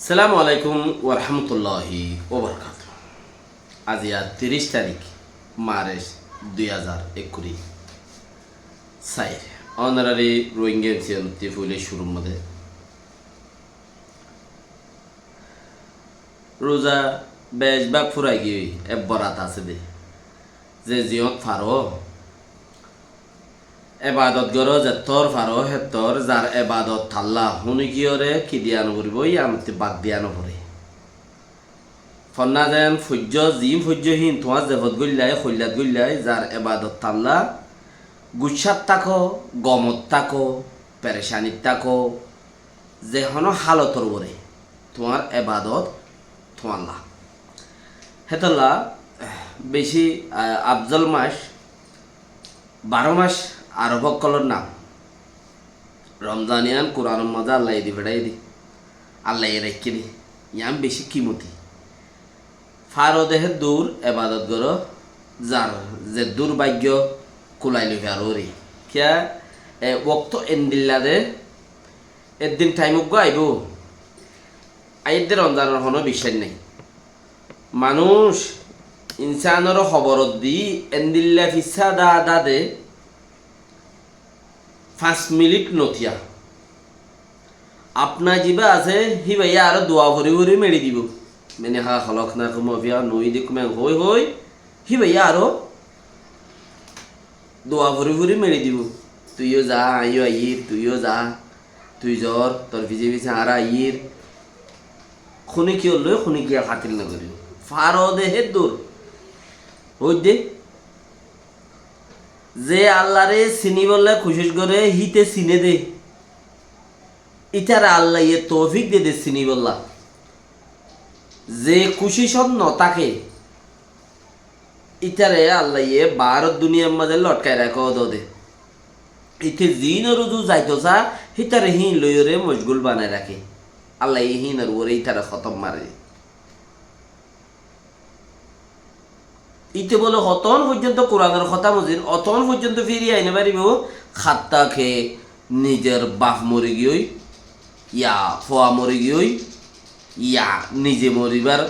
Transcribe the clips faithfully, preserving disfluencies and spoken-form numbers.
Assalamu alaikum warahmatulláhi wabarakátuhu. Aijja tiríc tarík March dui házar ekkuri sair. Ónorari Rohingya M C N ottú foila cúrur mazé ruza bec bák furai giyói, ek borat asé dé. Ze ziyót faro ebadot goró, zettór faro héttór, zar ebadot talla, húnikiyóre ki diya no foribó, yíanottú bad diya no foré. Fonná zen foijjó, ziín foijjó híin tuáñr zefot goillái, hoillat goillái, zar ebadot talla, guccát táko, gomot táko, perecanit táko, ze honó hálotor uore tuáñr ebadot tuáñlla. Hétolla beci, ah, afzol mac, baró mac Arob ókkolór nam. Romzan yián Kuranor mazé Allaye di feçáiye dé, Allaye raikké dé, yián beci kimoti. Faro de héddur ebadot goró, zar zeddur bágyo kulai loi faro re. Kiyá, e, wokto endilla de, eddin thaim uggúa aibó. Aiyér de Romzanor honó biccác nái. Manúic insanoré hoborot di endilla fissá dá dá de, fañs minit no tiya. Afná zibá asé, híbaye aró dua fori fori meçi dibó. Minha khalaqnakum wa fiha nu'idukum en hoi hoi, híbaye aró dua fori fori meçi dibó. Tuiyó za, aññíyo aiyír, tuiyó za, tui zor, tor fise fise añára aiyír. Húnikiyólloi húnikiye hátil no goríbo. Faro de héddur. Hoóidde, ze Allaré sinibólla kucíc goré, híte siné dé. Ítare Allaye toufík de dé sinibólla. Ze kucícot no táke, ítare Allaye baáror duniyar mazé lotkai raké dé. Íte ziínor uzu zaito sá, hítare híin loiyóre mocgúl banai raké. Allaye híinor uore ítare hótom mare. Íte bóle hotón foijjonto Kuranor hotá mozin, otón foijjonto firi aini faribó, hattá ke nizor baf mori giyói, ya fua mori giyói, ya nize moribar,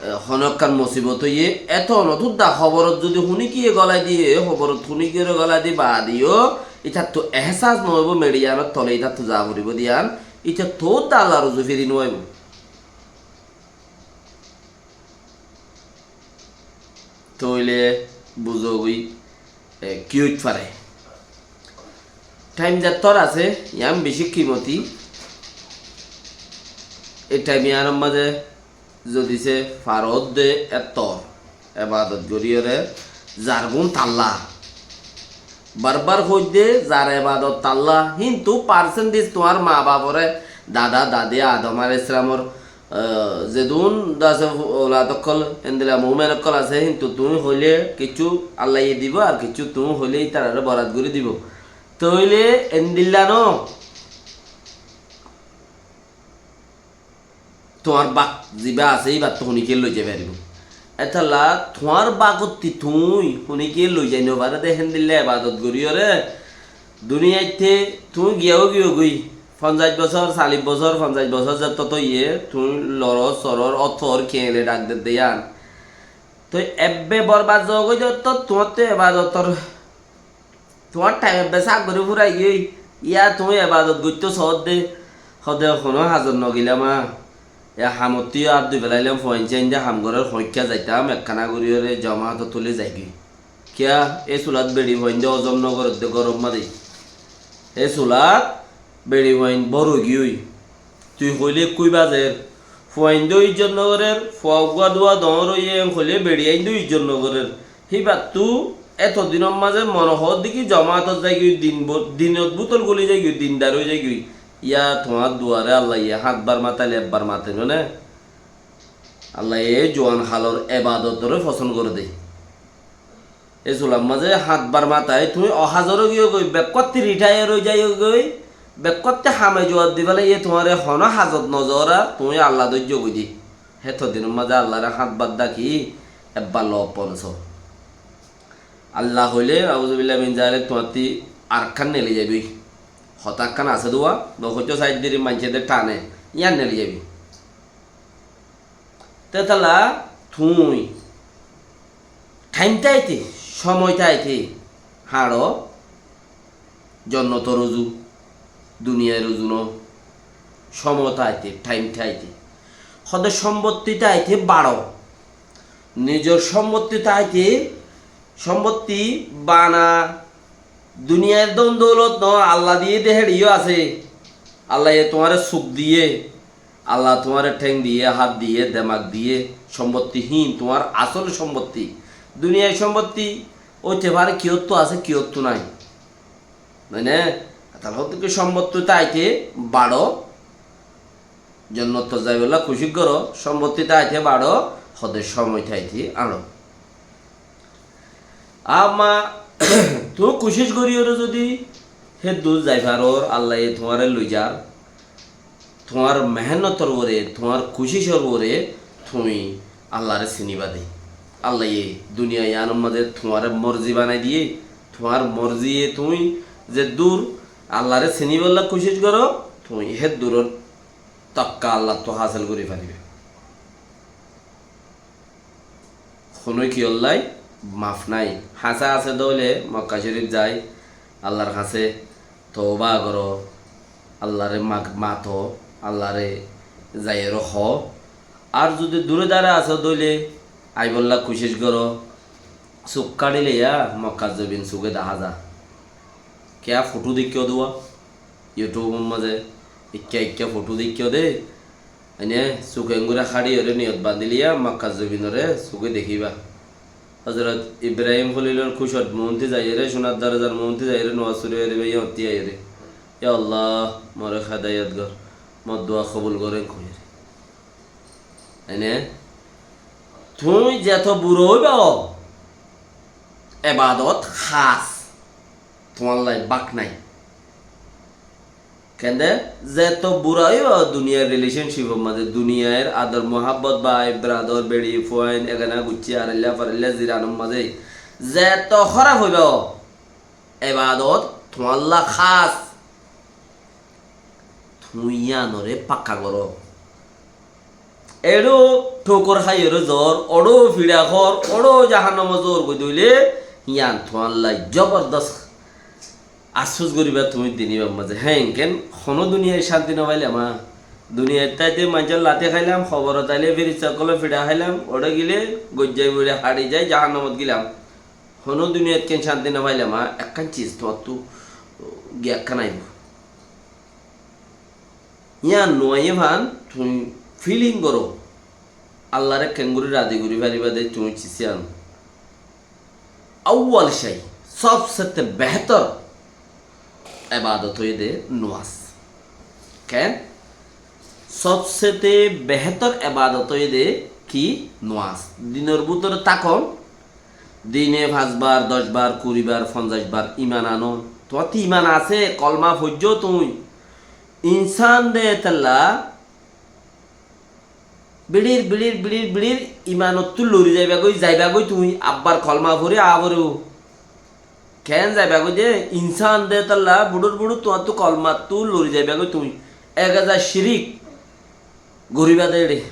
e, honó ekkán mosibot óiye, eto onotúdda hoborot zodi húnikiye golai diye, hoborot húnikiyore golai di baade yó, ítattu ehsas no óibo, meçi yiánor tole ítattu za foribó de yián, ítattu Allar uzu firi no aibó. Tóile buzó goi, e, ki óit fare. Thaim zettór asé, yián bicí kimoti. E thaim yiánor mazé zodi se farodde ettór ebadot goríyore zargún talla. Barbar hoóidde zar ebadot talla, híntu parsentis tuáñr maa baforé, dada dadi Adom alaihissalamor, ah, zedún dase olad ókkol, endilla mumen ókkol asé, híntu tuñí hoilé kiccú Allaye dibó, ar kiccú tuñí hoilé ítararé borat gorí dibó. Tóile endilla no. Tuáñr bak zibá asé, íbattú húnikiye loi zai faribó. Étalla tuáñr bakottí tuñí húnikiye loi zai no fare dé, héndilla ebadot goríyore, duniyaitte tuñí giyá ói giyó goi, fonzaic bosór, salic bosór, fonzaic bosór zettót óiye, tuñí loror, soror, ottór, keñle dhak dedde yián. Toi ebbe borbad zogoi de ottót tuáñttu ebadotor Tuáñr thaim ebbe sák gorí furai giyói, yá tuñí ebadot goittó soódde, hóde honó hazot nogiláma. Yá hamottú yó át dui felailam, fuain sáinde ham gorér, hoikká zaitám, ekkána goríyoré jomaátot tulí zaigói. Kiyá, é sulat beçi fuainde ozom nogorédde góror mazé. É sulat beçi fuain bór ói giyói. Tui hoilé ekkúi bazer, fuaindó izzot nogorér, fua uggúa dúa doóñr óiye en hoilé beçiaindó izzot nogorér. Híbattú éto dinor mazé mone hoódde ki jomáatot zaigói, din bo-, dinot bútol guli zaigói, dindar ói zaigói. Yá tuáñr duaré Allaye háñtbar mataile ebbar mate no né? Allaye juan halor ebadotoré fosón goré dé. É sular mazé háñtbar matai tuñí oházor ói giyógoi, bekkúattí ritháiyar ói zaiyogói, bekkúattí hame juwab di félaiye, tuáñre honó hazot nozor ar tuñí Alla dóijjogoi dé. Héto dinor mazé Allaré háñtbar daki ebbar loop ponosó. Alla hoilé, "Auzubillahi min zalik", tuáñttí arekkán neli zaibói. Hotá ekkán asé dé uwá, nohoitó sair diri maincé dé thane, yían neli zaibói. Tétala tuñí thaim táite, cómoi táite hañço, jonnotor uzu, duniyair uzu no, cómoi táite, thaim táite. Hóde cómbotti táite baço. Nizor cómbotti táite, cómbotti bana, duniyair don doulot no, Allah diye de héçe yó asé. Allaye tuáñre suk diye, Allah tuáñre théng diye, hát diye, demak diye, cómbotti hín tuáñr asól cómbotti. Duniyair cómbotti óite fare kiyóttu asé, kiyóttu nái. Mane, tal hóde ki cómbotti táite baço, jonnot zaibolla kucíc goró, cómbotti táite baço, hóde cómoi táite añço. Amma tuñí kucíc goríyoré zodi héddur zai farór, Allaye tuáñre loi zar, tuáñr mehénnotor uore, tuáñr kucícor uore tuñí Allare siniba de. Allaye duniya iánor mazé tuáñre morzi banai diye, tuáñr morziye tuñí zeddur Allare sinibolla kucíc goró, tuñí hédduror tokka Allattu hásil gorí fariba. Honó kiyóllai maf nái. Hañsé asé dóile Mokka Córif zai, Allar hañsé touba goró, Allare mak-, mato, Allare zaiyóre hoó. Ar zodi dure dare asó dóile aibolla kucíc goró. Suk kaçíle yá Mokkar zobin suge dahá za. Kiyá fothó deikkó de, YouTube or mazé ekká ekká fothó deikkó de. Ene suke engori háçiyóre niyot bandíle yá Mokkar zobinore suke dekíba. Hozorot Ibrahim Holilor kúcot muúnti zaiyóre, cúnar dorozar muúnti zaiyóre, nuwaz fori fariba, yóñtti aiyóre, "Ya Allah, more hedayot gor, mor dua kobul gor," en hoiyóre. Ene tuñí zeto bura óiba, ebadot hás, tuáñllai bák nái. Kende, zeto bura óiba duniyair relationship or mazé, duniyair ador muhabbot, bái, brador, beçi, fuain, egana guccí, arailla farailla ziranor mazé, zeto hóraf óiba, ebadot tuáñlla hás. Tuñí yíanore pakka goró. Eçó thókor háiyore zor, oçó fiça hór, oçó jahannamot zor goi dóile, yían tuáñlla zobordos afsús goríba tuñí dinibar mazé. Hé, enken honó duniyait cánti no failam, a? Duniyait táite maincór lati háilam, hoborot aile firista ókkolor fiça háilam, oçé gile goijjai boçe haçi zai jahannamot gilam. Honó duniyait ken cánti no failam, a? Ekkán sis tuáñttu giyé ekkán aibo. Yían no aiyé fán, tuñí feeling goró. Allare kengori razi gori fariba de tuñí sis yían. Awwal cai, sobsete behétor ebadot óiye de nuwaz. Ken? Sobsete behétor ebadot óiye de ki? Nuwaz. Dinor bútore tákon, dine fañs bar, doc bar, kuri bar, fonzaic bar iman ano. Tuáñttu iman asé, kolma foijjó tuñí. Insán de tella biçir, biçir, biçir, biçir imanottú lori zaiba goi, zaiba goi tuñí. Abbar kolma fori aa foribo. Ken zaiba goi de, insán de tella buçur buçur tuáñttu kolmattu lori zaiba goi tuñí. Ek hajar cirik goriba de eçe.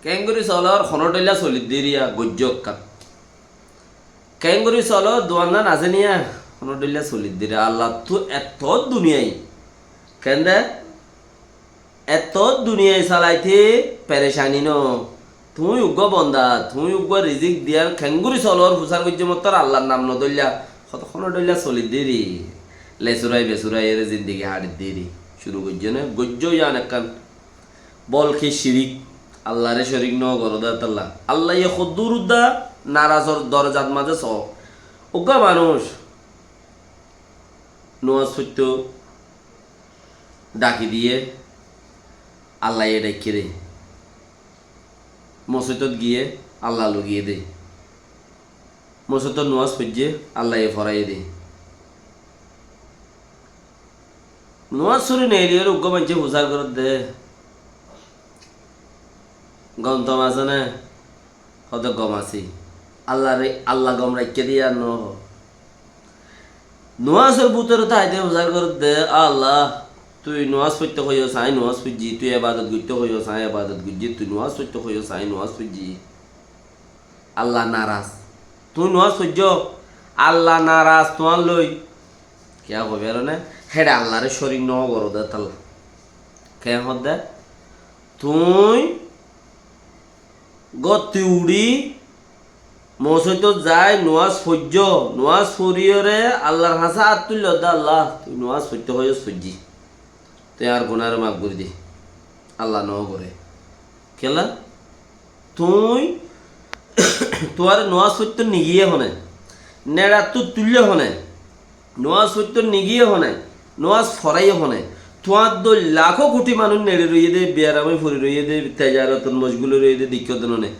Kengori solor, honó dhoilla solidde riya, goijjó ekkán. Kengori solor, duan nan asé niya, honó dhoilla solidde riya. Allattu etó duniyai. Kende? Etó duniyai salaite perecani no. Tuñí uggúa bonda, tuñí uggúa rizik diyar, kengori solor, fusar goijjó mottor Allar nam no dhoilla. Hoto honó dhoilla solidde ri. Lesurai besurai ere zindigi haçidde ri. Curu goijjó ne, goijjó yían ekkán. Bolke cirik, Allare corik no goró de talla. Allaye hoddúr udda narazor dorozat mazé soó. Uggúa manúic nuwaz foittó dhaki diyé, Allaye dhaikké de. Mosóitot giyé, Alla loi giyé de. Mosóitot nuwaz foijjé, Allaye foraiyé de. Nuwaz fori neeliyóre uggúa maincé fusar gorédde. Gom tom asé né? Hoóde gom asé. Allare, Alla gom raikké de yían no. Nuwazor bútore táite fusar gorédde, Alla, Tui nomás foitto hoiyós, aññí nomás foijjí. Tui ebadot goitto hoiyós, aññí ebadot goijjí. Tui nomás foitto hoiyós, aññí nomás foijjí. Allah naras. Tui nomás foijjó, Allah naras tuáñr loi. Kiyá hoibar né? Héçe Allahré córik no goró de talla. Kiyá hoó de? Tui gótti uçí mosóitot zai nomás foijjó, nomás foriyóre Allahr hañsé át tuilló de, Allah, tui nomás foitto hoiyós foijjí. Tui añár gunáre maf gorí de. Allah no goré. Kiyólla? Tui, tuáñre nomás foitto nigiyé hone, neçattú tuillé hone, nomás foitto nigiyé hone, nomás foráiye hone. Tuáñr dóilla lakó kuthi manúic neçe roiyé de, biyaram ói fori roiyé de, tejarotot mocgul ói roiyé de, dikkót de none.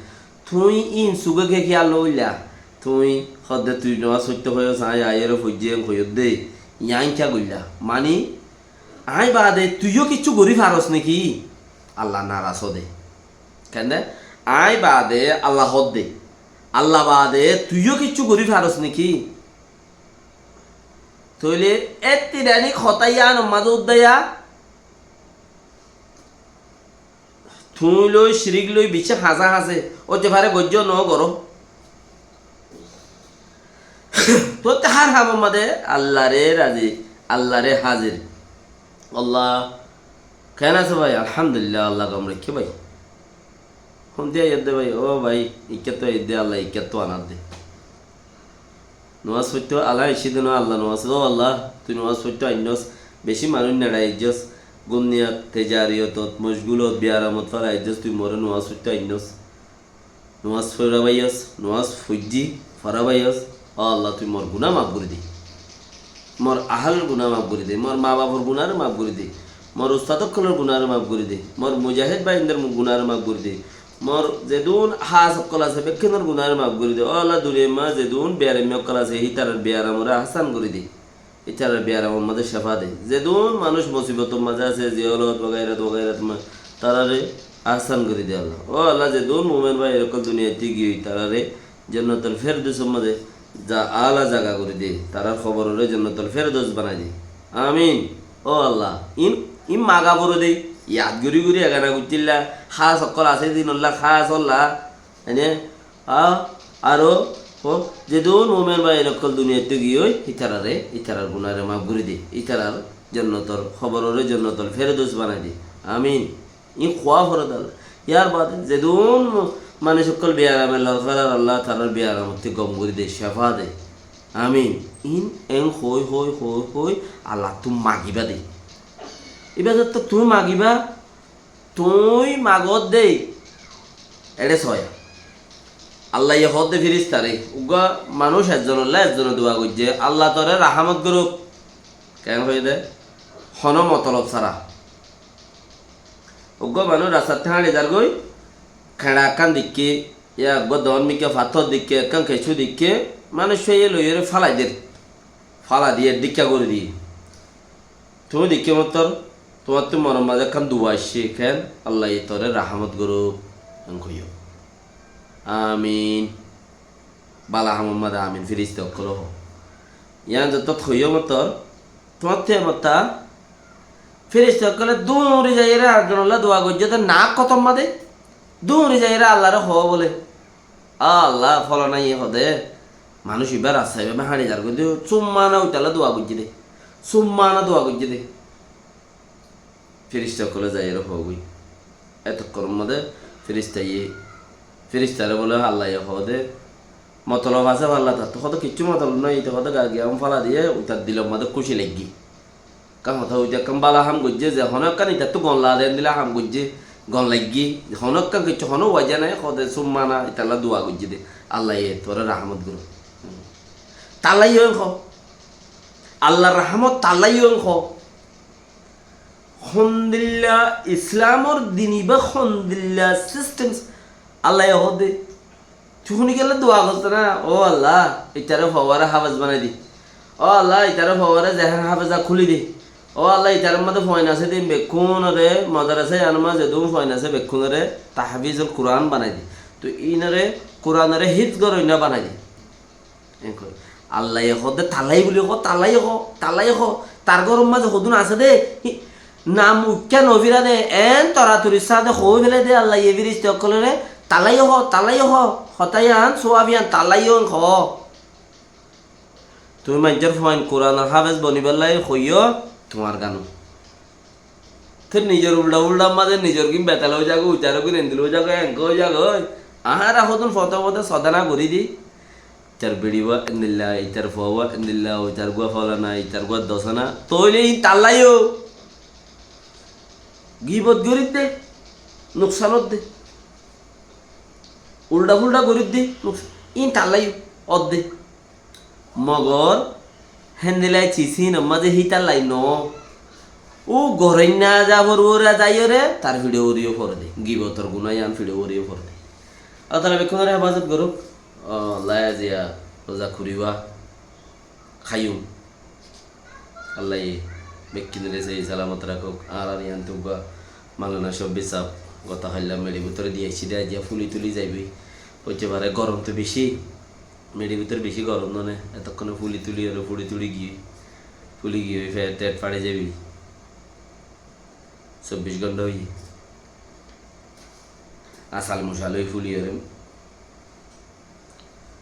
Tui ín sugé ke kiyá loilla? Tui hoó de tui nomás foitto hoiyós, aññí aiyóre foijjí en hoiyós de, yián kiyá goilla? Mani, aññí baade tuiyó kiccú gorí faros niki? Allah naras ó de. Kende? Aññí baade Allah hoó de. Allah baade tuiyó kiccú gorí faros niki? Tóile étti daní hotá yíanor mazé uddaiya, tuñí loi, cirík loi bicí hañsé hañsé, óite fare goijjó no goró. Tótte hár hamor mazé Allahré razi, Allahré házir. Allah, keén asó bái? Alhamdulillah, Allah gom raikké bái. Hondilla aiyér de bái? Ó bái, ikká ttú aiyér de, Allah ikká ttú anar de. Nomás foitto, Allah iccí de no, Allah nomás, ó Allah, tui nomás foitto ainnós, bicí manúic neçai aijjós, gunniyat, tejariyotot, mocgulot, biyaramot félai aijjós, tui moré nomás foitto ainnós. Nomás forabaiyós, nomás foijjí, forabaiyós, ó Allah, tui mor guná maf gorí de. Mor ahalor guná maf gorí de, mor ma-bafor gunáre maf gorí de, mor ustad ókkolor gunáre maf gorí de, mor mujahid báindor gunáre maf gorí de, mor zedún hás ókkol asé, bekkúnor gunáre maf gorí de. Ó Allah, duniyar mazé zedún biyarami ókkol asé, hítarar biyaramoré ahán gorí de. Ítarar biyaramor mazé cefa de. Zedún manúic musibotor mazé asé, ziyolot, wagairat, wagairat ma-, tarare ahán gorí de Allah. Ó Allah, zedún mumen bái ókkol duniyaittú giyói, tarare Jannatul Ferdosor mazé za-, ala zaga gorí de, tarar hobororé Jannatul Ferdos banai de. Amin. Ó Allah, in, in maga fore de, yad gorí gorí egana goittilla, hás ókkol asé dinolla, hás olla, ene, a, aró, ho, zedún mumen bái ókkol duniyaittú giyói, ítararé, ítarar gunáre maf gorí de, ítarar jannator, hobororé Jannatul Ferdos banai de. Amin. Ín hoó fore de Allah. Yar baade zedún manúic ókkol biyaramor lorkar ar Allah tarar biyaramottú gom gorí de, cefa de. Amin. Ín en hoi, hoi, hoi, hoi, Allattú magiba de. Ibá zettó tuñí magiba, tuñí magódde, eçé soya. Allaye hoódde firistaré, uggúa manúic ezzonolla ezzone dua goijjé, Allah toré rahámot gorók. Keén hoiyé dé? Honó motolob sára. Uggúa manúic rastattú háñçi zargói, keñça ekkán deikké, yá uggúa doóñr mikká fattór deikké, ekkán keccú deikké, manúic fáiye loiyóre fálai der. Fálai diyé, dhíkka gorí diyé. Tuñí deikké mottor, tuáñttú monor mazé ekkán dua aiccé, keén? Allaye toré rahámot gorók, en hoiyó. Amin. Bála hamor mazé amin firista ókkole hoó. Yián zottót hoiyó mottor, tuáñttú e motta, firista ókkole dúri zaiyóre ar zonolla dua goijjé dé, naák hotor mazé dúri zaiyóre Allaré hoó bóle, "A Allah, folanaye hoó dé, manúic ibá rasta ibá háñçi zargói dé, summa ana uitalla dua goijjé dé, summa ana dua goijjé dé." Firista ókkole zaiyóre hoógoi. Etokkonor modé firistaye, firistaré bóle Allaye hoó dé, motolob asé falla tattú, hoó dé kiccú motolob nái, ite hoó dé gagiyán fala diyé, uitar dilor modé kúci laiggé. Ekkán hotá hoité ekkán bála ham goijjé, ze honó ekkán itattú gom lage endilla ham goijjé, gom laiggé, honó ekkán kiccú honó waja nái, hoó dé summa ana italla dua goijjé dé, Allaye toré rahámot gorók. Talla yó en hoó. Allar rahámot talla yó en hoó. Hondilla Islamor din ibá hondilla systems Allaye hoó dé. Tui honi gele dua goijjós na, "Ó Allah, itaré foware háfez banai de. Ó Allah, itaré foware zehén háfeza kúli de. Ó Allah, itaré modé foin asé de bekkúnore, madrasa iyanor modé zedún foin asé bekkúnore tahfizul Kuran banai de. Tui inore Kuranore hifz goroinna banai de." Enkor. Allaye hoó dé, tallai buli hoó, tallai hoó, tallai hoó. Tar góror mazé hodún asé dé, hí-, Nam uikká nofirá de, en toratori sáñte hoói félai de Allaye firista ókkolore, talaiyó hoó, talaiyó hoó, hotá yián, suwab yián, talaiyó hoó. Tuñí maincór fuain Kuranor háfez bonibálla hoiyó, tuáñr gán. Te nizor ulda-fuldar mazé nizor gín betal ói zagói, uitaró gín endilla ói zagói, enggua ói zagói. Añára hodún fothe fothe sodana gorí di. Itar biçi uwá endilla, itar fua uwá endilla, itar gúa folana, itar gúa dosana. Tóile iín tallaiyó. Gibot gorídde, nuksan ódde. Ulda-fulda gorídde, nuks-, iín tallaiyó, ódde. Mogor héndilla cis hínor mazé hítalla noó. Ó goróinna za foribóre zaiyóre, tar fiçe uçiyó fore de. Gibotor guná yián fiçe uçiyó fore de. Allah taala bekkúnore hefazot gorouk. Ó, Allah aziya roza kuriwá háiyum. Allaye bekkúnore sóhi salamot rakouk. Añárar yián tuggúa Maulana Shobbir sáb gotá háilla meçi bútore di aiccí de, aijja fúli tuli zaibói. Óite fare gorom to beci. Meçi bútore beci gorom no né, etokkone fúli tuli óre fúli tuli giyói, fúli giyói fet tet fari zaibói. Sobbic gonta óiye. Asal mucal ói fúli óre.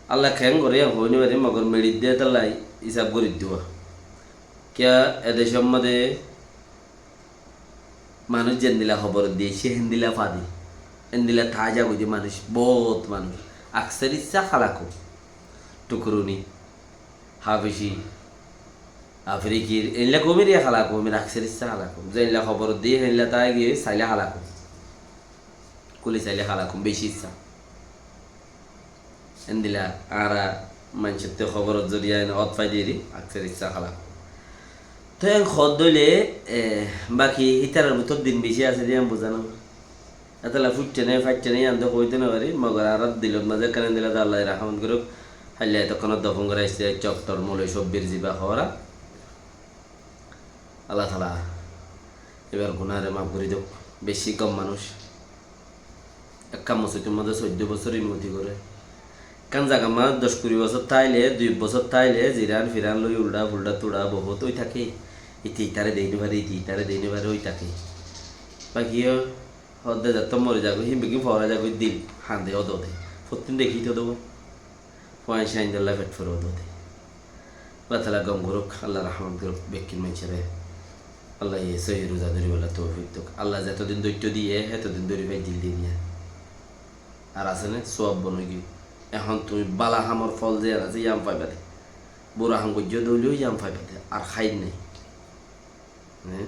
Allah keén goré yián hoói no farim, mogor meçit de tolla isab gorí duwa. Kiyá e decór mazé manúic zendilla hobor diyé, héndilla fadi. Héndilla táza goijjé manúic, bout manúic. Aksar issá halakum. Tukuruni, Habici, Afrikir, éilla koumir yá halakum, aksar issá halakum. Zendilla hobor diyé, héndilla táza giyé, sailé halakum. Kúli sailé halakum, beci issá. Endilla añára maincótte hóboror zoriya ene ot fai deri, aksar issá halakum. Te en hoódde óile, e, baki ítarar bútore din beci asé de yián buzá no. Etolla fuitte né, faitte né, yián to hoito no fari, mogor añárar dilor mazé ekkán endilla de Allah rahmot gorouk, háilla etokkán dofon gora aiccí, Coktor Moloi Shobbir ziba hoóra. Allah taala ibar gunáre maf gorí douk. Beci gom manúic. Ekkán mosjidor mazé soiddó bosór imamoti goré. Ekkán zagar mazé doc kuri bosór táile, dui bosór táile, ziran firan loi ulda fulda tuda bout ói táke. Ite itare dei no fare, ite itare dei no fare ói táke. Baki yó hoódde zettót mori zagói, hín beggín fora zagói dil hande ódode. Fottín dekí to dóbo. Fuain sáin dolla fet fore ódode. Allah taala gom gorouk, Allah rahmot gorouk, bekkín maincóre. Allaye sóhi ruza dóribolla toufik douk. Allah zetodin doitto diye, hetodin dóri faijjil de niya. Ar asé né, suwab bon ói giyói. Ehón tuñí bála hamor fol ze asé, yián faiba de. Bura ham goijjó de óileyo yián faiba de. Ar háir nai. Né?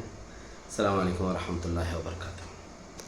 Assalamu alaikum wa rahmatullahi wa barakatuhu.